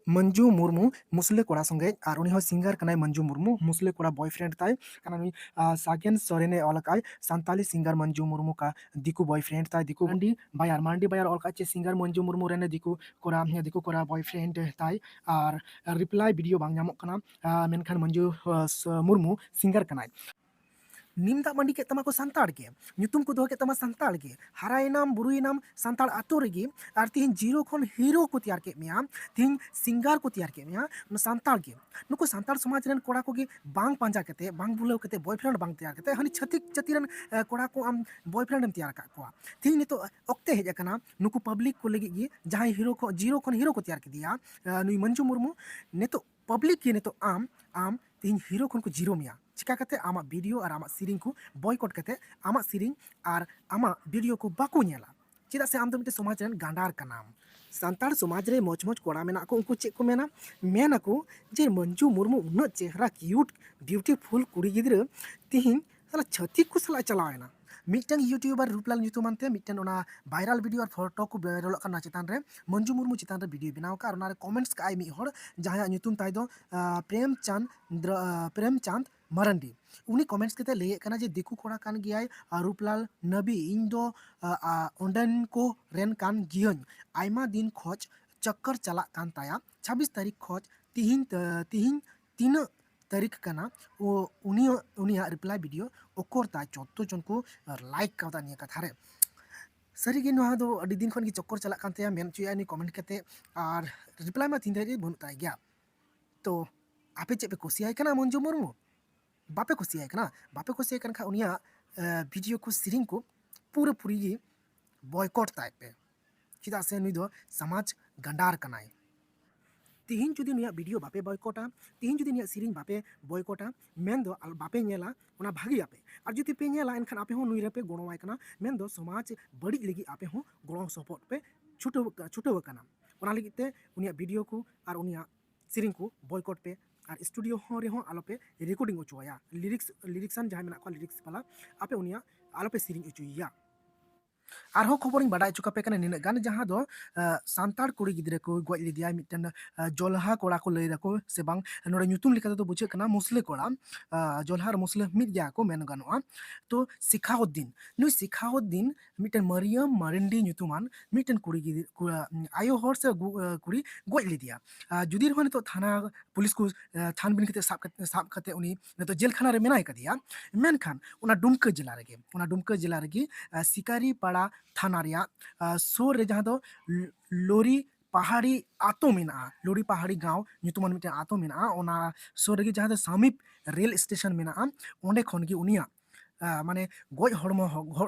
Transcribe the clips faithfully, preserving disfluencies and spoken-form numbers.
ᱢᱚᱧᱡᱩ ᱢᱩᱨᱢᱩ ᱢᱩᱥᱞᱟᱹ ᱠᱚᱲᱟ ᱥᱚᱸᱜᱮ, ᱟᱨ ᱩᱱᱤ ᱦᱚᱸ ᱥᱤᱝᱜᱟᱨ ᱠᱟᱱᱟᱭ᱾ ᱢᱚᱧᱡᱩ ᱢᱩᱨᱢᱩ ᱢᱩᱥᱞᱟᱹ ᱠᱚᱲᱟ ᱵᱚᱭᱯᱷᱨᱮᱱᱰ ᱛᱟᱭ ᱠᱟᱱᱟ ᱱᱩᱭ᱾ ᱟᱨ ᱥᱟᱜᱮᱱ ᱥᱚᱨᱮᱱᱮ ᱚᱞ ᱟᱠᱟᱫ ᱥᱟᱱᱛᱟᱞᱤ ᱥᱤᱝᱜᱟᱨ ᱢᱚᱧᱡᱩ ᱢᱩᱨᱢᱩ ᱠᱟ ᱫᱤᱠᱩ ᱵᱚᱭᱯᱷᱨᱮᱱᱰ ᱛᱟᱭ, ᱫᱤᱠᱩ ᱢᱟᱱᱰᱤ ᱵᱟᱭᱟᱨ, ᱢᱟᱱᱰᱤ ᱵᱟᱭᱟᱨ ᱚᱞ ᱟᱠᱟᱫ ᱪᱮ ᱥᱤᱝᱜᱟᱨ ᱢᱚᱧᱡᱩ ᱢᱩᱨᱢᱩ ᱨᱮᱱ ᱫᱤᱠᱩ ᱠᱚᱲᱟ, ᱫᱤᱠᱩ ᱠᱚᱲᱟ ᱵᱚᱭᱯᱷᱨᱮᱱᱰ ᱛᱟᱭ᱾ ᱟᱨ ᱨᱤᱯᱞᱟᱭ ᱵᱷᱤᱰᱤᱭᱳ ᱵᱟᱝ ᱧᱟᱢᱚᱜ ᱠᱟᱱᱟ᱾ ᱟᱨ ᱢᱮᱱᱠᱷᱟᱱ ᱢᱚᱧᱡᱩ, ᱟᱨ, ᱥ-, ᱢᱩᱨᱢᱩ ᱥᱤᱝᱜᱟᱨ ᱠᱟᱱᱟᱭ᱾ ᱱᱤᱢ ᱫᱟᱜ ᱢᱟᱹᱰᱤ ᱠᱮᱫ ᱛᱟᱢᱟ ᱠᱚ ᱥᱟᱱᱛᱟᱲ ᱜᱮ, ᱧᱩᱛᱩᱢ ᱠᱚ ᱫᱚᱦᱚ ᱠᱮᱫ ᱛᱟᱢᱟ ᱥᱟᱱᱛᱟᱲ ᱜᱮ, ᱦᱟᱨᱟᱭᱮᱱᱟᱢ ᱵᱩᱨᱩᱭᱮᱱᱟᱢ ᱥᱟᱱᱛᱟᱲ ᱟᱛᱳ ᱨᱮᱜᱮ, ᱟᱨ ᱛᱤᱦᱤᱧ ᱡᱤᱨᱳ ᱠᱷᱚᱱ ᱦᱤᱨᱳ ᱠᱚ ᱛᱮᱭᱟᱨ ᱠᱮᱫ ᱢᱮᱭᱟ, ᱛᱤᱦᱤᱧ ᱥᱤᱝᱜᱟᱨ ᱠᱚ ᱛᱮᱭᱟᱨ ᱠᱮᱫ ᱢᱮᱭᱟ ᱥᱟᱱᱛᱟᱲ ᱜᱮ᱾ ᱱᱩᱠᱩ ᱥᱟᱱᱛᱟᱲ ᱥᱚᱢᱟᱡᱽ ᱨᱮᱱ ᱠᱚᱲᱟ ᱠᱚᱜᱮ ᱵᱟᱝ ᱯᱟᱸᱡᱟ ᱠᱟᱛᱮ, ᱵᱟᱝ ᱵᱩᱞᱟᱹᱣ ᱠᱟᱛᱮ, ᱵᱚᱭᱯᱷᱨᱮᱱᱰ ᱵᱟᱝ ᱛᱮᱭᱟᱨ ᱠᱟᱛᱮ, ᱦᱟᱹᱱᱤ ᱪᱷᱟᱹᱛᱤᱠ ᱡᱟᱹᱛᱤ ᱨᱮᱱ, ᱮ, ᱠᱚᱲᱟ ᱠᱚ ᱟᱢ ᱵᱚᱭᱯᱷᱨᱮᱱᱰ ᱮᱢ ᱛᱮᱭᱟᱨ ᱟᱠᱟᱫ ᱠᱚᱣᱟ᱾ ᱛᱤᱦᱤᱧ ᱱᱤᱛᱚᱜ ᱚᱠᱛᱮ ᱦᱮᱡ ᱟᱠᱟᱱᱟ ᱱᱩᱠᱩ ᱯᱟᱵᱽᱞᱤᱠ ᱠᱚ ᱞᱟᱹᱜᱤᱫ ᱜᱮ, ᱡᱟᱦᱟᱸᱭ ᱦᱤᱨᱳ ᱠᱷᱚᱱ, ᱡᱤᱨᱳ ᱠᱷᱚᱱ ᱦᱤᱨᱳ ᱠᱚ ᱛᱮᱭᱟᱨ ᱠᱮᱫᱮᱭᱟ, ᱮ, ᱱᱩᱭ ᱢᱚᱧᱡᱩ ᱢᱩᱨᱢᱩ᱾ ᱱᱤᱛᱚᱜ ᱯᱟᱵᱽᱞᱤᱠ ᱜᱮ ᱱᱤᱛᱚᱜ ᱟᱢ, ᱟᱢ ᱛᱤᱦᱤᱧ ᱦᱤᱨᱳ ᱠᱷᱚᱱ ᱠᱚ ᱡᱤᱨᱳ ᱢᱮᱭᱟ᱾ ᱪᱤᱠᱟ ᱠᱟᱛᱮ? ᱟᱢᱟᱜ ᱵᱷᱤᱰᱤᱭᱳ ᱟᱨ ᱟᱢᱟᱜ ᱥᱮᱨᱮᱧ ᱠᱚ ᱵᱚᱭᱠᱚᱴ ᱠᱟᱛᱮ ᱟᱢᱟᱜ ᱥᱮᱨᱮᱧ ᱟᱨ ᱟᱢᱟᱜ ᱵᱷᱤᱰᱤᱭᱳ ᱠᱚ ᱵᱟᱠᱚ ᱧᱮᱞᱟ᱾ ᱪᱮᱫᱟᱜ ᱥᱮ ᱟᱢ ᱫᱚ ᱢᱤᱫᱴᱮᱱ ᱥᱚᱢᱟᱡᱽ ᱨᱮᱱ ᱜᱟᱸᱰᱟᱨ ᱠᱟᱱᱟᱢ᱾ ᱥᱟᱱᱛᱟᱲ ᱥᱚᱢᱟᱡᱽ ᱨᱮ ᱢᱚᱡᱽ ᱢᱚᱡᱽ ᱠᱚᱲᱟ ᱢᱮᱱᱟᱜ ᱠᱚ, ᱩᱱᱠᱩ ᱪᱮᱫ ᱠᱚ ᱢᱮᱱᱟ? ᱢᱮᱱ ᱟᱠᱚ ᱡᱮ ᱢᱚᱧᱡᱩ ᱢᱩᱨᱢᱩ ᱩᱱᱟᱹᱜ ᱪᱮᱦᱨᱟ, ᱠᱤᱭᱩᱴ, ᱵᱤᱭᱩᱴᱤᱯᱷᱩᱞ ᱠᱩᱲᱤ ᱜᱤᱫᱽᱨᱟᱹ ᱛᱤᱦᱤᱧ ᱥᱟᱞᱟ ᱪᱷᱟᱹᱛᱤᱠ ᱠᱚ ᱥᱟᱞᱟᱜ ᱪᱟᱞᱟᱣ ᱮᱱᱟ᱾ ᱢᱤᱫᱴᱟᱝ ᱤᱭᱩᱴᱩᱵᱟᱨ ᱨᱩᱯᱞᱟᱞ ᱧᱩᱛᱩᱢᱟᱱ ᱛᱮ ᱢᱤᱫᱴᱮᱱ ᱚᱱᱟ ᱵᱷᱟᱭᱨᱟᱞ ᱵᱷᱤᱰᱤᱭᱳ ᱟᱨ ᱯᱷᱳᱴᱳ ᱠᱚ ᱵᱷᱟᱭᱨᱟᱞᱚᱜ ᱠᱟᱱᱟ, ᱪᱮᱛᱟᱱ ᱨᱮ ᱢᱚᱧᱡᱩ ᱢᱩᱨᱢᱩ ᱪᱮᱛᱟᱱ ᱨᱮ ᱵᱷᱤᱰᱤᱭᱳ ᱵᱮᱱᱟᱣ ᱟᱠᱟᱫ ᱟᱨ ᱚᱱᱟ ᱨᱮ ᱠᱚᱢᱮᱱᱴᱥ ᱠᱟᱜᱼᱟᱭ ᱢᱤᱫ ᱦᱚᱲ, ᱡᱟᱦᱟᱸᱭᱟᱜ ᱧᱩᱛᱩᱢ ᱛᱟᱭ ᱫᱚ, ᱟᱸ, ᱯᱨᱮᱢᱪᱟᱸᱫᱽ, ᱟᱸ, ᱯᱨᱮᱢᱪᱟᱸᱫᱽ ᱢᱟᱨᱟᱱᱰᱤ᱾ ᱩᱱᱤ ᱠᱚᱢᱮᱱᱴᱥ ᱠᱟᱛᱮ ᱞᱟᱹᱭᱮᱫ ᱠᱟᱱᱟ ᱡᱮ, "ᱫᱤᱠᱩ ᱠᱚᱲᱟ ᱠᱟᱱ ᱜᱮᱭᱟᱭ, ᱟᱨ ᱨᱩᱯᱞᱟᱞ ᱱᱟᱵᱤ, ᱤᱧ ᱫᱚ, ᱟᱸ, ᱟᱸ, ᱚᱸᱰᱮᱱ ᱠᱚ ᱨᱮᱱ ᱠᱟᱱ ᱜᱤᱭᱟᱹᱧ, ᱟᱭᱢᱟ ᱫᱤᱱ ᱠᱷᱚᱡ ᱪᱚᱠᱠᱚᱨ ᱪᱟᱞᱟᱜ ᱠᱟᱱ ᱛᱟᱭᱟ, ᱪᱷᱟᱵᱵᱤᱥ ᱛᱟᱹᱨᱤᱠᱷ ᱠᱷᱚᱡ ᱛᱤᱦᱤᱧ, ᱛᱤᱦᱤᱧ ᱛᱤᱱᱟᱹᱜ ᱛᱟᱹᱨᱤᱠᱷ ᱠᱟᱱᱟ?" ᱳ, ᱩᱱᱤᱭᱟᱜ, ᱩᱱᱤᱭᱟᱜ ᱨᱤᱯᱞᱟᱭ ᱵᱷᱤᱰᱤᱭᱳ ᱚᱠᱚᱨ ᱛᱟᱭ ᱡᱚᱛᱚ ᱡᱚᱱ ᱠᱚ ᱞᱟᱭᱤᱠ ᱠᱟᱣᱫᱟ ᱱᱤᱭᱟᱹ ᱠᱟᱛᱷᱟ ᱨᱮ᱾ ᱥᱟᱹᱨᱤᱜᱮ ᱱᱚᱣᱟ ᱫᱚ ᱟᱹᱰᱤ ᱫᱤᱱ ᱠᱷᱚᱱ ᱜᱮ ᱪᱚᱠᱠᱚᱨ ᱪᱟᱞᱟᱜ ᱠᱟᱱ ᱛᱟᱭᱟ, ᱢᱮᱱ ᱦᱚᱪᱚᱭᱮᱫᱼᱟ ᱩᱱᱤ ᱠᱚᱢᱮᱱᱴ ᱠᱟᱛᱮ, ᱟᱨ ᱨᱤᱯᱞᱟᱭ ᱢᱟ ᱛᱤᱦᱤᱧ ᱫᱷᱟᱹᱨᱤᱡ ᱵᱟᱹᱱᱩᱜ ᱛᱟᱭ ᱜᱮᱭᱟ᱾ ᱛᱚ ᱟᱯᱮ ᱪᱮᱫ ᱯᱮ ᱠᱩᱥᱤᱭᱟᱭ ᱠᱟᱱᱟ ᱢᱚᱧᱡᱩ ᱢᱩᱨᱢᱩ? ᱵᱟᱯᱮ ᱠᱩᱥᱤᱭᱟᱭ ᱠᱟᱱᱟ? ᱵᱟᱯᱮ ᱠᱩᱥᱤᱭᱟᱭ ᱠᱟᱱ ᱠᱷᱟᱱ ᱩᱱᱤᱭᱟᱜ, ᱮ, ᱵᱷᱤᱰᱤᱭᱳ ᱠᱚ, ᱥᱮᱨᱮᱧ ᱠᱚ ᱯᱩᱨᱟᱹᱯᱩᱨᱤ ᱜᱮ ᱵᱚᱭᱠᱚᱴ ᱛᱟᱭ ᱯᱮ, ᱪᱮᱫᱟᱜ ᱥᱮ ᱱᱩᱭ ᱫᱚ ᱥᱚᱢᱟᱡᱽ ᱜᱟᱸᱰᱟᱨ ᱠᱟᱱᱟᱭ᱾ ᱛᱤᱦᱤᱧ ᱡᱩᱫᱤ ᱱᱩᱭᱟᱜ ᱵᱷᱤᱰᱤᱭᱳ ᱵᱟᱯᱮ ᱵᱚᱭᱠᱚᱴᱟ, ᱛᱤᱦᱤᱧ ᱡᱩᱫᱤ ᱱᱩᱭᱟᱜ ᱥᱮᱨᱮᱧ ᱵᱟᱯᱮ ᱵᱚᱭᱠᱚᱴᱟ, ᱢᱮᱱᱫᱚ ᱟᱞ-, ᱵᱟᱯᱮ ᱧᱮᱞᱟ, ᱚᱱᱟ ᱵᱷᱟᱹᱜᱤᱭᱟᱯᱮ᱾ ᱟᱨ ᱡᱩᱫᱤ ᱯᱮ ᱧᱮᱞᱟ, ᱮᱱᱠᱷᱟᱱ ᱟᱯᱮ ᱦᱚᱸ ᱱᱩᱭ ᱨᱮᱯᱮ ᱜᱚᱲᱚᱣᱟᱭ ᱠᱟᱱᱟ, ᱢᱮᱱᱫᱚ ᱥᱚᱢᱟᱡᱽ ᱵᱟᱹᱲᱤᱡ ᱞᱟᱹᱜᱤᱫ ᱟᱯᱮ ᱦᱚᱸ ᱜᱚᱲᱚ ᱥᱚᱯᱚᱦᱚᱫ ᱯᱮ ᱪᱷᱩᱴᱟᱹᱣ, ᱪᱷᱩᱴᱟᱹᱣ ᱟᱠᱟᱱᱟ᱾ ᱚᱱᱟ ᱞᱟᱹᱜᱤᱫ ᱛᱮ ᱩᱱᱤᱭᱟᱜ ᱵᱷᱤᱰᱤᱭᱳ ᱠᱚ ᱟᱨ ᱩᱱᱤᱭᱟᱜ ᱥᱮᱨᱮᱧ ᱠᱚ ᱵᱚᱭᱠᱚᱴ ᱯᱮ, ᱟᱨ ᱥᱴᱩᱰᱤᱭᱳ ᱦᱚᱸ ᱨᱮᱦᱚᱸ ᱟᱞᱚᱯᱮ ᱨᱮᱠᱚᱨᱰᱤᱝ ᱦᱚᱪᱚᱣᱟᱭᱟ, ᱞᱤᱨᱤᱠᱥ, ᱞᱤᱨᱤᱠᱥᱟᱱ ᱡᱟᱦᱟᱸᱭ ᱢᱮᱱᱟᱜ ᱠᱚᱣᱟ, ᱞᱤᱨᱤᱠᱥ ᱵᱟᱞᱟ, ᱟᱯᱮ ᱩᱱᱤᱭᱟᱜ ᱟᱞᱚᱯᱮ ᱥᱮᱨᱮᱧ ᱦᱚᱪᱚᱭᱮᱭᱟ᱾ ᱟᱨᱦᱚᱸ ᱠᱷᱚᱵᱚᱨᱤᱧ ᱵᱟᱰᱟᱭ ᱦᱚᱪᱚ ᱠᱟᱯᱮ ᱠᱟᱱᱟ ᱱᱤᱱᱟᱹᱜ ᱜᱟᱱ, ᱡᱟᱦᱟᱸ ᱫᱚ ᱥᱟᱱᱛᱟᱲ ᱠᱩᱲᱤ ᱜᱤᱫᱽᱨᱟᱹ ᱠᱚ ᱜᱚᱡ ᱞᱮᱫᱮᱭᱟ ᱢᱤᱫᱴᱮᱱ ᱡᱚᱞᱦᱟ ᱠᱚᱲᱟ ᱠᱚ ᱞᱟᱹᱭ ᱫᱟᱠᱚ, ᱥᱮ ᱵᱟᱝ, ᱱᱚᱰᱮ ᱧᱩᱛᱩᱢ ᱞᱮᱠᱟ ᱛᱮᱫᱚ ᱵᱩᱡᱷᱟᱹᱜ ᱠᱟᱱᱟ ᱢᱩᱥᱞᱟᱹ ᱠᱚᱲᱟ, ᱡᱚᱞᱦᱟ ᱟᱨ ᱢᱩᱥᱞᱟᱹ ᱢᱤᱫ ᱜᱮᱭᱟ ᱠᱚ ᱢᱮᱱ ᱜᱟᱱᱚᱜᱼᱟ᱾ ᱛᱚ ᱥᱮᱠᱷᱟᱣᱩᱫᱫᱤᱱ, ᱱᱩᱭ ᱥᱮᱠᱷᱟᱣᱩᱫᱫᱤᱱ ᱢᱤᱫᱴᱮᱱ ᱢᱟᱨᱤᱭᱟᱢ ᱢᱟᱨᱮᱱᱰᱤ ᱧᱩᱛᱩᱢᱟᱱ ᱢᱤᱫᱴᱮᱱ ᱠᱩᱲᱤ ᱜᱤᱫᱽᱨᱟᱹ, ᱟᱭᱳ ᱦᱚᱲ ᱥᱮ ᱠᱩᱲᱤ ᱜᱚᱡ ᱞᱮᱫᱮᱭᱟ᱾ ᱡᱩᱫᱤ ᱨᱮᱦᱚᱸ ᱱᱤᱛᱚᱜ ᱛᱷᱟᱱᱟ ᱯᱩᱞᱤᱥ ᱠᱚ ᱪᱷᱟᱱᱵᱤᱱ ᱠᱟᱛᱮ ᱥᱟᱵ ᱠᱟᱛᱮ ᱩᱱᱤ ᱱᱤᱛᱚᱜ ᱡᱮᱞ ᱠᱷᱟᱱᱟ ᱨᱮ ᱢᱮᱱᱟᱭ ᱠᱟᱫᱮᱭᱟ, ᱢᱮᱱᱠᱷᱟᱱ ᱚᱱᱟ ᱰᱩᱢᱠᱟᱹ ᱡᱮᱞᱟ ᱨᱮᱜᱮ, ᱚᱱᱟ ᱰᱩᱢᱠᱟᱹ ᱡᱮᱞᱟ ᱨᱮᱜᱮ ᱥᱤᱠᱟᱨᱤ ᱯᱟᱲᱟ ᱛᱷᱟᱱᱟ ᱨᱮᱭᱟᱜ ᱥᱩᱨ ᱨᱮ ᱡᱟᱦᱟᱸ ᱫᱚ ᱞᱳᱨᱤ ᱯᱟᱦᱟᱲᱤ ᱟᱛᱳ ᱢᱮᱱᱟᱜᱼᱟ, ᱞᱳᱨᱤ ᱯᱟᱦᱟᱲᱤ ᱜᱟᱶ ᱧᱩᱛᱩᱢᱟᱱ ᱢᱤᱫᱴᱮᱱ ᱟᱛᱳ ᱢᱮᱱᱟᱜᱼᱟ, ᱚᱱᱟ ᱥᱩᱨ ᱨᱮᱜᱮ ᱡᱟᱦᱟᱸ ᱫᱚ ᱥᱟᱢᱤᱯ ᱨᱮᱞ ᱥᱴᱮᱥᱚᱱ ᱢᱮᱱᱟᱜᱼᱟ, ᱚᱸᱰᱮ ᱠᱷᱚᱱ ᱜᱮ ᱩᱱᱤᱭᱟᱜ ᱢᱟᱱᱮ ᱜᱚᱡ ᱦᱚᱲᱢᱚ,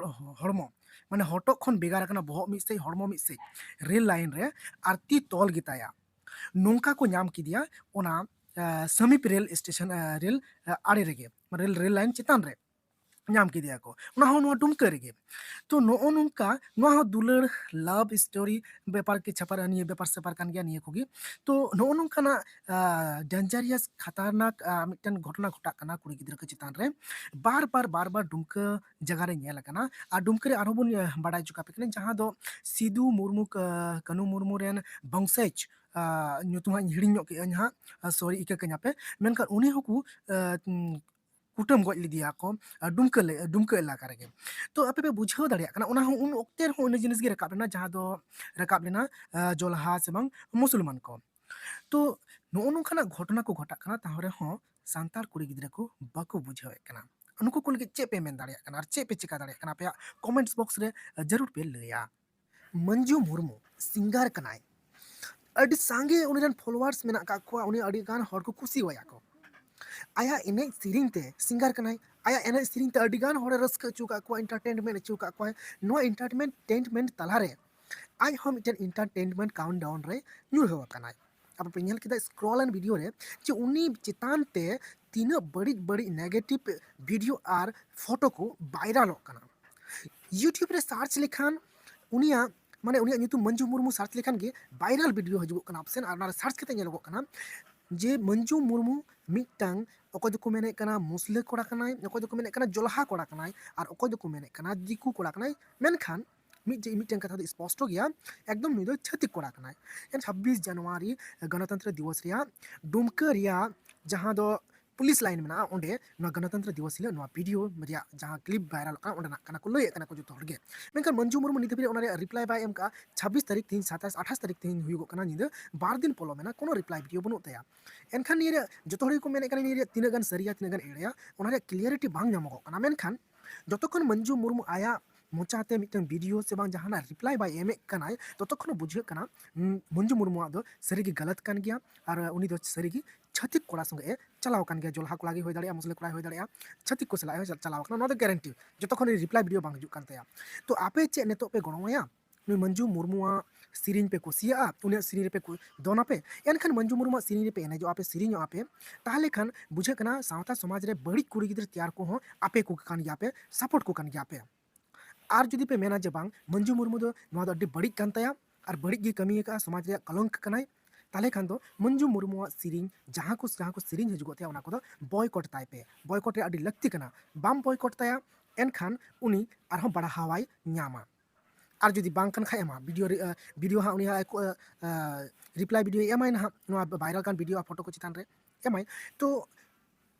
ᱦᱚᱲᱢᱚ ᱢᱟᱱᱮ ᱦᱚᱴᱚᱜ ᱠᱷᱚᱱ ᱵᱷᱮᱜᱟᱨ ᱟᱠᱟᱱᱟ, ᱵᱚᱦᱚᱜ ᱢᱤᱫ ᱥᱮᱡ, ᱦᱚᱲᱢᱚ ᱢᱤᱫ ᱥᱮᱡ, ᱨᱮᱞ ᱞᱟᱭᱤᱱ ᱨᱮ ᱟᱨ ᱛᱤ ᱛᱚᱞ ᱜᱮᱛᱟᱭᱟ᱾ ᱱᱚᱝᱠᱟ ᱠᱚ ᱧᱟᱢ ᱠᱮᱫᱮᱭᱟ ᱚᱱᱟ ᱥᱟᱢᱤᱯ ᱨᱮᱞ ᱥᱴᱮᱥᱚᱱ, ᱨᱮᱞ ᱟᱲᱮ ᱨᱮᱜᱮ, ᱨᱮᱞ, ᱨᱮᱞ ᱞᱟᱭᱤᱱ ᱪᱮᱛᱟᱱ ᱨᱮ ᱧᱟᱢ ᱠᱮᱫᱮᱭᱟ ᱠᱚ, ᱚᱱᱟ ᱦᱚᱸ ᱱᱚᱣᱟ ᱰᱩᱢᱠᱟᱹ ᱨᱮᱜᱮ᱾ ᱛᱚ ᱱᱚᱜᱼᱚ ᱱᱚᱝᱠᱟ, ᱱᱚᱣᱟ ᱦᱚᱸ ᱫᱩᱞᱟᱹᱲ, ᱞᱟᱵᱷ ᱥᱴᱳᱨᱤ ᱵᱮᱯᱟᱨ ᱠᱤ ᱪᱷᱟᱯᱟᱨ, ᱱᱤᱭᱟᱹ ᱵᱮᱯᱟᱨ ᱥᱮᱯᱟᱨ ᱠᱟᱱ ᱜᱮᱭᱟ ᱱᱤᱭᱟᱹ ᱠᱚᱜᱮ᱾ ᱛᱚ ᱱᱚᱜᱼᱚ ᱱᱚᱝᱠᱟᱱᱟᱜ ᱰᱮᱧᱡᱟᱨᱤᱭᱟᱥ, ᱠᱷᱟᱛᱟᱨᱱᱟᱠ ᱢᱤᱫᱴᱮᱱ ᱜᱷᱚᱴᱚᱱᱟ ᱜᱷᱚᱴᱟᱜ ᱠᱟᱱᱟ ᱠᱩᱲᱤ ᱜᱤᱫᱽᱨᱟᱹ ᱠᱚ ᱪᱮᱛᱟᱱ ᱨᱮ᱾ ᱵᱟᱨ ᱵᱟᱨ ᱵᱟᱨ ᱵᱟᱨ ᱰᱩᱢᱠᱟᱹ ᱡᱟᱭᱜᱟ ᱨᱮ ᱧᱮᱞ ᱟᱠᱟᱱᱟ᱾ ᱟᱨ ᱰᱩᱢᱠᱟᱹ ᱨᱮ ᱟᱨᱦᱚᱸ ᱵᱚᱱ ᱵᱟᱰᱟᱭ ᱦᱚᱪᱚ ᱠᱟᱯᱮ ᱠᱟᱱᱟ, ᱡᱟᱦᱟᱸ ᱫᱚ ᱥᱤᱫᱩ ᱢᱩᱨᱢᱩ, ᱠᱟᱹᱱᱩ ᱢᱩᱨᱢᱩ ᱨᱮᱱ ᱵᱚᱝᱥᱮᱡᱽ, ᱧᱩᱛᱩᱢ ᱦᱟᱸᱜ ᱤᱧ ᱦᱤᱲᱤᱧ ᱧᱚᱜ ᱠᱮᱜᱼᱟᱹᱧ ᱦᱟᱸᱜ, ᱥᱚᱨᱤ, ᱤᱠᱟᱹ ᱠᱟᱹᱧᱟ ᱯᱮ᱾ ᱢᱮᱱᱠᱷᱟᱱ ᱩᱱᱤ ᱦᱚᱸᱠᱚ ᱠᱩᱴᱟᱹᱢ ᱜᱚᱡ ᱞᱮᱫᱮᱭᱟ ᱠᱚ ᱰᱩᱢᱠᱟᱹ, ᱰᱩᱢᱠᱟᱹ ᱮᱞᱟᱠᱟ ᱨᱮᱜᱮ᱾ ᱛᱚ ᱟᱯᱮ ᱯᱮ ᱵᱩᱡᱷᱟᱹᱣ ᱫᱟᱲᱮᱭᱟᱜ ᱠᱟᱱᱟ, ᱚᱱᱟ ᱦᱚᱸ ᱩᱱ ᱚᱠᱛᱮ ᱨᱮᱦᱚᱸ ᱤᱱᱟᱹ ᱡᱤᱱᱤᱥ ᱜᱮ ᱨᱟᱠᱟᱵ ᱞᱮᱱᱟ, ᱡᱟᱦᱟᱸ ᱫᱚ ᱨᱟᱠᱟᱵ ᱞᱮᱱᱟ ᱡᱚᱞᱦᱟ ᱥᱮ ᱵᱟᱝ ᱢᱩᱥᱚᱞᱢᱟᱱ ᱠᱚ᱾ ᱛᱚ ᱱᱚᱜᱼᱚ ᱱᱚᱝᱠᱟᱱᱟᱜ ᱜᱷᱚᱴᱚᱱᱟ ᱠᱚ ᱜᱷᱚᱴᱟᱜ ᱠᱟᱱᱟ, ᱛᱟᱦᱚᱸ ᱨᱮᱦᱚᱸ ᱥᱟᱱᱛᱟᱲ ᱠᱩᱲᱤ ᱜᱤᱫᱽᱨᱟᱹ ᱠᱚ ᱵᱟᱠᱚ ᱵᱩᱡᱷᱟᱹᱣᱮᱫ ᱠᱟᱱᱟ᱾ ᱱᱩᱠᱩ ᱠᱚ ᱞᱟᱹᱜᱤᱫ ᱪᱮᱫ ᱯᱮ ᱢᱮᱱ ᱫᱟᱲᱮᱭᱟᱜ ᱠᱟᱱᱟ ᱟᱨ ᱪᱮᱫ ᱯᱮ ᱪᱮᱠᱟ ᱫᱟᱲᱮᱭᱟᱜ ᱠᱟᱱᱟ, ᱟᱯᱮᱭᱟᱜ ᱠᱚᱢᱮᱱᱴᱥ ᱵᱚᱠᱥ ᱨᱮ ᱡᱟᱹᱨᱩᱲ ᱯᱮ ᱞᱟᱹᱭᱟ᱾ ᱢᱟᱹᱱᱡᱩ ᱢᱩᱨᱢᱩ ᱥᱤᱝᱜᱟᱨ ᱠᱟᱱᱟᱭ, ᱟᱹᱰᱤ ᱥᱟᱸᱜᱮ ᱩᱱᱤ ᱨᱮᱱ ᱯᱷᱚᱞᱳᱣᱟᱨᱥ ᱢᱮᱱᱟᱜ ᱟᱠᱟᱫ ᱠᱚᱣᱟ, ᱩᱱᱤ ᱟᱹᱰᱤ ᱜᱟᱱ ᱦᱚᱲ ᱠᱚ ᱠᱩᱥᱤ ᱟᱭᱟ ᱠᱚ᱾ ᱟᱭᱟᱜ ᱮᱱᱮᱡ ᱥᱮᱨᱮᱧ ᱛᱮ, ᱥᱤᱝᱜᱟᱨ ᱠᱟᱱᱟᱭ, ᱟᱭᱟᱜ ᱮᱱᱮᱡ ᱥᱮᱨᱮᱧ ᱛᱮ ᱟᱹᱰᱤ ᱜᱟᱱ ᱦᱚᱲᱮ ᱨᱟᱹᱥᱠᱟᱹ ᱦᱚᱪᱚ ᱟᱠᱟᱫ ᱠᱚᱣᱟ, ᱮᱱᱴᱟᱨᱴᱮᱱᱢᱮᱱᱴ ᱦᱚᱪᱚ ᱟᱠᱟᱫ ᱠᱚᱣᱟᱭ᱾ ᱱᱚᱣᱟ ᱮᱱᱴᱟᱨᱴᱮᱱᱢᱮᱱᱴ ᱛᱟᱞᱟᱨᱮ ᱟᱡ ᱦᱚᱸ ᱢᱤᱫᱴᱮᱱ ᱮᱱᱴᱟᱨᱴᱮᱱᱢᱮᱱᱴ ᱠᱟᱣᱩᱱᱴ ᱰᱟᱣᱩᱱ ᱨᱮ ᱧᱩᱨᱦᱟᱹ ᱟᱠᱟᱱᱟᱭ᱾ ᱟᱯᱮ ᱯᱮ ᱧᱮᱞ ᱠᱮᱫᱟ ᱥᱠᱨᱚᱞ ᱮᱱ ᱵᱷᱤᱰᱤᱭᱳ ᱨᱮ ᱡᱮ ᱩᱱᱤ ᱪᱮᱛᱟᱱ ᱛᱮ ᱛᱤᱱᱟᱹᱜ ᱵᱟᱹᱲᱤᱡ ᱵᱟᱹᱲᱤᱡ ᱱᱮᱜᱮᱴᱤᱵᱷ ᱵᱷᱤᱰᱤᱭᱳ ᱟᱨ ᱯᱷᱳᱴᱳ ᱠᱚ ᱵᱷᱟᱭᱨᱟᱞᱚᱜ ᱠᱟᱱᱟ᱾ ᱭᱩᱴᱩᱵᱽ ᱨᱮ ᱥᱟᱨᱪ ᱞᱮᱠᱷᱟᱱ ᱩᱱᱤᱭᱟᱜ, ᱢᱟᱱᱮ ᱩᱱᱤᱭᱟᱜ ᱧᱩᱛᱩᱢ ᱢᱟᱹᱱᱡᱩ ᱢᱩᱨᱢᱩ ᱥᱟᱨᱪ ᱞᱮᱠᱷᱟᱱ ᱜᱮ ᱵᱷᱟᱭᱨᱟᱞ ᱵᱷᱤᱰᱤᱭᱳ ᱦᱤᱡᱩᱜᱚᱜ ᱠᱟᱱᱟ ᱚᱯᱥᱮᱱ, ᱟᱨ ᱚᱱᱟ ᱨᱮ ᱥᱟᱨᱪ ᱠᱟᱛᱮ ᱧᱮᱞᱚᱜᱚᱜ ᱠᱟᱱᱟ ᱡᱮ ᱢᱚᱧᱡᱩ ᱢᱩᱨᱢᱩ ᱢᱤᱫᱴᱟᱝ, ᱚᱠᱚᱭ ᱫᱚᱠᱚ ᱢᱮᱱᱮᱫ ᱠᱟᱱᱟ ᱢᱩᱥᱞᱟᱹ ᱠᱚᱲᱟ ᱠᱟᱱᱟᱭ, ᱚᱠᱚᱭ ᱫᱚᱠᱚ ᱢᱮᱱᱮᱫ ᱠᱟᱱᱟ ᱡᱚᱞᱦᱟ ᱠᱚᱲᱟ ᱠᱟᱱᱟᱭ, ᱟᱨ ᱚᱠᱚᱭ ᱫᱚᱠᱚ ᱢᱮᱱᱮᱫ ᱠᱟᱱᱟ ᱫᱤᱠᱩ ᱠᱚᱲᱟ ᱠᱟᱱᱟᱭ᱾ ᱢᱮᱱᱠᱷᱟᱱ ᱢᱤᱫᱴᱮᱱ ᱢᱤᱫᱴᱮᱱ ᱠᱟᱛᱷᱟ ᱫᱚ ᱥᱯᱚᱥᱴᱚ ᱜᱮᱭᱟ, ᱮᱠᱫᱚᱢ ᱱᱩᱭ ᱫᱚ ᱪᱷᱟᱹᱛᱤᱠ ᱠᱚᱲᱟ ᱠᱟᱱᱟᱭ᱾ ᱮᱱ ᱪᱷᱟᱵᱵᱤᱥ ᱡᱟᱱᱩᱣᱟᱨᱤ ᱜᱚᱱᱚᱛᱚᱱᱛᱨᱚ ᱫᱤᱵᱚᱥ ᱨᱮᱭᱟᱜ ᱰᱩᱢᱠᱟᱹ ᱨᱮᱭᱟᱜ ᱡᱟᱦᱟᱸ ᱫᱚ ᱯᱩᱞᱤᱥ ᱞᱟᱭᱤᱱ ᱢᱮᱱᱟᱜᱼᱟ, ᱚᱸᱰᱮ ᱱᱚᱣᱟ ᱜᱚᱱᱚᱛᱚᱱᱛᱨᱚ ᱫᱤᱵᱚᱥ ᱦᱤᱞᱳᱜ ᱱᱚᱣᱟ ᱵᱷᱤᱰᱤᱭᱳ ᱨᱮᱭᱟᱜ ᱡᱟᱦᱟᱸ ᱠᱞᱤᱯ ᱵᱷᱟᱭᱨᱟᱞᱚᱜ ᱠᱟᱱᱟ, ᱚᱸᱰᱮᱱᱟᱜ ᱠᱟᱱᱟ ᱠᱚ, ᱞᱟᱹᱭᱮᱫ ᱠᱟᱱᱟ ᱠᱚ ᱡᱚᱛᱚ ᱦᱚᱲ ᱜᱮ᱾ ᱢᱮᱱᱠᱷᱟᱱ ᱢᱚᱧᱡᱩ ᱢᱩᱨᱢᱩ ᱱᱤᱛ ᱫᱷᱟᱹᱵᱤᱡ ᱚᱱᱟ ᱨᱮᱭᱟᱜ ᱨᱤᱯᱞᱟᱭ ᱵᱟᱭ ᱮᱢ ᱠᱟᱜᱼᱟ᱾ ᱪᱷᱟᱵᱵᱤᱥ ᱛᱟᱹᱨᱤᱠᱷ, ᱛᱮᱦᱮᱧ ᱥᱟᱛᱟᱥ ᱟᱴᱷᱟᱥ ᱛᱟᱹᱨᱤᱠᱷ ᱛᱮᱦᱮᱧ ᱦᱩᱭᱩᱜᱚᱜ ᱠᱟᱱᱟ, ᱧᱤᱫᱟᱹ ᱵᱟᱨ ᱫᱤᱱ ᱯᱚᱞᱚᱢ ᱮᱱᱟ, ᱠᱳᱱᱳ ᱨᱤᱯᱞᱟᱭ ᱵᱷᱤᱰᱤᱭᱳ ᱵᱟᱹᱱᱩᱜ ᱛᱟᱭᱟ᱾ ᱮᱱᱠᱷᱟᱱ ᱱᱤᱭᱟᱹ ᱨᱮᱭᱟᱜ ᱡᱚᱛᱚ ᱦᱚᱲ ᱜᱮᱠᱚ ᱢᱮᱱᱮᱫ ᱠᱟᱱᱟ, ᱱᱤᱭᱟᱹ ᱨᱮᱭᱟᱜ ᱛᱤᱱᱟᱹᱜ ᱜᱟᱱ ᱥᱟᱹᱨᱤᱭᱟ, ᱛᱤᱱᱟᱹᱜ ᱜᱟᱱ ᱮᱲᱮᱭᱟ, ᱚᱱᱟ ᱨᱮᱭᱟᱜ ᱠᱞᱤᱭᱟᱨᱤᱴᱤ ᱵᱟᱝ ᱧᱟᱢᱚᱜᱚᱜ ᱠᱟᱱᱟ᱾ ᱢᱮᱱᱠᱷᱟᱱ ᱡᱚᱛᱚᱠᱷᱚᱱ ᱢᱚᱧᱡᱩ ᱢᱩᱨᱢᱩ ᱟᱭᱟᱜ ᱢᱚᱪᱟᱛᱮ ᱢᱤᱫᱴᱟᱝ ᱵᱷᱤᱰᱤᱭᱳ ᱥᱮ ᱵᱟᱝ ᱡᱟᱦᱟᱱᱟᱜ ᱨᱤᱯᱞᱟᱭ ᱵᱟᱭ ᱮᱢᱮᱫ ᱠᱟᱱᱟᱭ, ᱛᱚᱛᱚᱠᱷᱚᱱ ᱵᱩᱡᱷᱟᱹᱜ ᱠᱟᱱᱟ, ᱩᱸ, ᱢᱚᱧᱡᱩ ᱢᱩᱨᱢᱩᱣᱟᱜ ᱫᱚ ᱥᱟᱹᱨᱤᱜᱮ ᱜᱟᱞᱟᱛ ᱠᱟᱱ ᱜᱮᱭᱟ᱾ ᱟᱨ ᱩᱱᱤ ᱫᱚ ᱥᱟᱹᱨᱤᱜᱮ ᱪᱷᱟᱹᱛᱤᱠ ᱠᱚᱲᱟ ᱥᱚᱸᱜᱮ ᱮ ᱪᱟᱞᱟᱣ ᱠᱟᱱ ᱜᱮᱭᱟ, ᱡᱚᱞᱦᱟ ᱠᱚᱲᱟ ᱜᱮ ᱦᱩᱭ ᱫᱟᱲᱮᱭᱟᱜᱼᱟ, ᱢᱩᱥᱞᱟᱹ ᱠᱚᱲᱟ ᱦᱩᱭ ᱫᱟᱲᱮᱭᱟᱜᱼᱟ, ᱪᱷᱟᱹᱛᱤᱠ ᱠᱚ ᱥᱟᱞᱟᱜ ᱮ ᱪᱟᱞᱟᱣ ᱠᱟᱱᱟ, ᱱᱚᱣᱟ ᱫᱚ ᱜᱮᱨᱮᱱᱴᱤ, ᱡᱚᱛᱚᱠᱷᱚᱱ ᱨᱤᱯᱞᱟᱭ ᱵᱷᱤᱰᱤᱭᱳ ᱵᱟᱝ ᱦᱤᱡᱩᱜ ᱠᱟᱱ ᱛᱟᱭᱟ᱾ ᱛᱚ ᱟᱯᱮ ᱪᱮᱫ ᱱᱤᱛᱚᱜ ᱯᱮ ᱜᱚᱲᱚᱣᱟᱭᱟ? ᱱᱩᱭ ᱢᱚᱧᱡᱩ ᱢᱩᱨᱢᱩᱣᱟᱜ ᱥᱮᱨᱮᱧ ᱯᱮ ᱠᱩᱥᱤᱭᱟᱜᱼᱟ, ᱩᱱᱤᱭᱟᱜ ᱥᱮᱨᱮᱧ ᱨᱮᱯᱮ ᱠᱩ-, ᱫᱚᱱ ᱟᱯᱮ? ᱮᱱᱠᱷᱟᱱ ᱢᱚᱧᱡᱩ ᱢᱩᱨᱢᱩᱣᱟᱜ ᱥᱮᱨᱮᱧ ᱨᱮᱯᱮ ᱮᱱᱮᱡᱚᱜᱼᱟ ᱯᱮ, ᱥᱮᱨᱮᱧᱚᱜᱼᱟ ᱯᱮ, ᱛᱟᱦᱚᱞᱮ ᱠᱷᱟᱱ ᱵᱩᱡᱷᱟᱹᱜ ᱠᱟᱱᱟ ᱥᱟᱶᱛᱟ ᱥᱚᱢᱟᱡᱽ ᱨᱮ ᱵᱟᱹᱲᱤᱡ ᱠᱩᱲᱤ ᱜᱤᱫᱽᱨᱟᱹ ᱛᱮᱭᱟᱨ ᱠᱚᱦᱚᱸ ᱟᱯᱮ ᱠᱚ ᱠᱟᱱ ᱜᱮᱭᱟ ᱯᱮ, ᱥᱟᱯᱳᱨᱴ ᱠᱚ ᱠᱟᱱ ᱜᱮᱭᱟ ᱯᱮ᱾ ᱟᱨ ᱡᱩᱫᱤ ᱯᱮ ᱢᱮᱱᱟ ᱡᱮ ᱵᱟᱝ, ᱢᱚᱧᱡᱩ ᱢᱩᱨᱢᱩ ᱫᱚ ᱱᱚᱣᱟ ᱫᱚ ᱟᱹᱰᱤ ᱵᱟᱹᱲᱤᱡ ᱠᱟᱱ ᱛᱟᱭᱟ ᱟᱨ ᱵᱟᱹᱲᱤᱡ ᱜᱮ ᱠᱟᱹᱢᱤ ᱟᱠᱟᱫᱼᱟ, ᱥᱚᱢᱟᱡᱽ ᱨᱮᱭᱟᱜ ᱠᱚᱞᱚᱝᱠ ᱠᱟᱱᱟᱭ, ᱛᱟᱦᱚᱞᱮ ᱠᱷᱟᱱ ᱫᱚ ᱢᱚᱧᱡᱩ ᱢᱩᱨᱢᱩᱣᱟᱜ ᱥᱮᱨᱮᱧ, ᱡᱟᱦᱟᱸ ᱠᱚ, ᱡᱟᱦᱟᱸ ᱠᱚ ᱥᱮᱨᱮᱧ ᱦᱤᱡᱩᱜᱚᱜ ᱛᱟᱭᱟ, ᱚᱱᱟ ᱠᱚᱫᱚ ᱵᱚᱭᱠᱚᱴ ᱛᱟᱭ ᱯᱮ᱾ ᱵᱚᱭᱠᱚᱴ ᱨᱮᱭᱟᱜ ᱟᱹᱰᱤ ᱞᱟᱹᱠᱛᱤ ᱠᱟᱱᱟ᱾ ᱵᱟᱢ ᱵᱚᱭᱠᱚᱴ ᱛᱟᱭᱟ, ᱮᱱᱠᱷᱟᱱ ᱩᱱᱤ ᱟᱨᱦᱚᱸ ᱵᱟᱲᱦᱟᱣᱟᱭ ᱧᱟᱢᱟ᱾ ᱟᱨ ᱡᱩᱫᱤ ᱵᱟᱝ ᱠᱟᱱ ᱠᱷᱟᱡ ᱮᱢᱟ, ᱵᱷᱤᱰᱤᱭᱳ ᱨᱮ, ᱟᱸ, ᱵᱷᱤᱰᱤᱭᱳ ᱦᱟᱸᱜ ᱩᱱᱤ ᱦᱟᱸᱜ ᱮ ᱠᱚ-, ᱟᱸ, ᱨᱤᱯᱞᱟᱭ ᱵᱷᱤᱰᱤᱭᱳᱭ ᱮᱢᱟᱭ ᱱᱟᱦᱟᱜ, ᱱᱚᱣᱟ ᱵᱷᱟᱭᱨᱟᱞ ᱠᱟᱱ ᱵᱷᱤᱰᱤᱭᱳ ᱟᱨ ᱯᱷᱳᱴᱳ ᱠᱚ ᱪᱮᱛᱟᱱ ᱨᱮ ᱮᱢᱟᱭ᱾ ᱛᱚ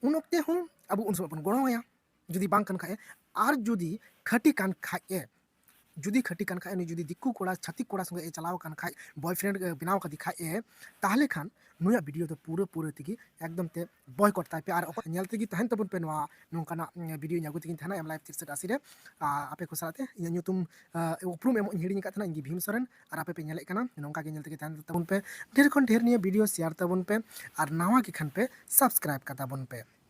ᱩᱱ ᱚᱠᱛᱮ ᱦᱚᱸ ᱟᱵᱚ ᱩᱱ ᱥᱚᱢᱚᱭ ᱵᱚᱱ ᱜᱚᱲᱚᱣᱟᱭᱟ, ᱡᱩᱫᱤ ᱵᱟᱝ ᱠᱟᱱ ᱠᱷᱟᱡ ᱮ᱾ ᱟᱨ ᱡᱩᱫᱤ ᱠᱷᱟᱹᱴᱤ ᱠᱟᱱ ᱠᱷᱟᱡ ᱮ, ᱡᱩᱫᱤ ᱠᱷᱟᱹᱴᱤ ᱠᱟᱱ ᱠᱷᱟᱡ ᱮ, ᱩᱱᱤ ᱡᱩᱫᱤ ᱫᱤᱠᱩ ᱠᱚᱲᱟ, ᱪᱷᱟᱹᱛᱤᱠ ᱠᱚᱲᱟ ᱥᱚᱸᱜᱮ ᱮ ᱪᱟᱞᱟᱣ ᱠᱟᱱ ᱠᱷᱟᱡ, ᱵᱚᱭᱯᱷᱨᱮᱱᱰ ᱮ ᱵᱮᱱᱟᱣ ᱠᱟᱫᱮ ᱠᱷᱟᱡ ᱮ, ᱛᱟᱦᱚᱞᱮ ᱠᱷᱟᱱ ᱱᱩᱭᱟᱜ ᱵᱷᱤᱰᱤᱭᱳ ᱫᱚ ᱯᱩᱨᱟᱹ ᱯᱩᱨᱟᱹ ᱛᱮᱜᱮ ᱮᱠᱫᱚᱢ ᱛᱮ ᱵᱚᱭᱠᱚᱴ ᱛᱟᱭ ᱯᱮ᱾ ᱟᱨ ᱚᱠᱚᱭ ᱧᱮᱞ ᱛᱮᱜᱮ ᱛᱟᱦᱮᱱ ᱛᱟᱵᱚᱱ ᱯᱮ ᱱᱚᱣᱟ ᱱᱚᱝᱠᱟᱱᱟᱜ, ᱩᱸ, ᱵᱷᱤᱰᱤᱭᱳ ᱤᱧ ᱟᱹᱜᱩ ᱛᱮᱜᱤᱧ ᱛᱟᱦᱮᱱᱟ, ᱮᱢ ᱞᱟᱭᱤᱵᱷ ᱛᱤᱨᱥᱚᱴ ᱟᱥᱤ ᱨᱮ᱾ ᱟᱨ ᱟᱯᱮ ᱠᱚ ᱥᱟᱞᱟᱜ ᱛᱮ ᱤᱧᱟᱹᱜ ᱧᱩᱛᱩᱢ, ᱟᱸ, ᱩᱯᱨᱩᱢ ᱮᱢᱚᱜ ᱤᱧ ᱦᱤᱲᱤᱧ ᱟᱠᱟᱫ ᱛᱟᱦᱮᱱᱟ, ᱤᱧ ᱜᱮ ᱵᱷᱤᱢ ᱥᱚᱨᱮᱱ᱾ ᱟᱨ ᱟᱯᱮ ᱯᱮ ᱧᱮᱞᱮᱫ ᱠᱟᱱᱟ, ᱱᱚᱝᱠᱟ ᱜᱮ ᱧᱮᱞ ᱛᱮᱜᱮ ᱛᱟᱦᱮᱱ ᱛᱟᱵᱚᱱ ᱯᱮ᱾ ᱰᱷᱮᱨ ᱠᱷᱚᱱ ᱰᱷᱮᱨ ᱱᱤᱭᱟᱹ ᱵᱷᱤᱰᱤᱭᱳ ᱥᱮᱭᱟᱨ ᱛᱟᱵᱚᱱ ᱯᱮ ᱟᱨ ᱱᱟᱣᱟ ᱜᱮ ᱠᱷᱟᱱ ᱯᱮ ᱥᱟᱵᱥᱠᱨᱟᱭᱤᱵ ᱠᱟᱛᱟ ᱵᱚᱱ ᱯᱮ᱾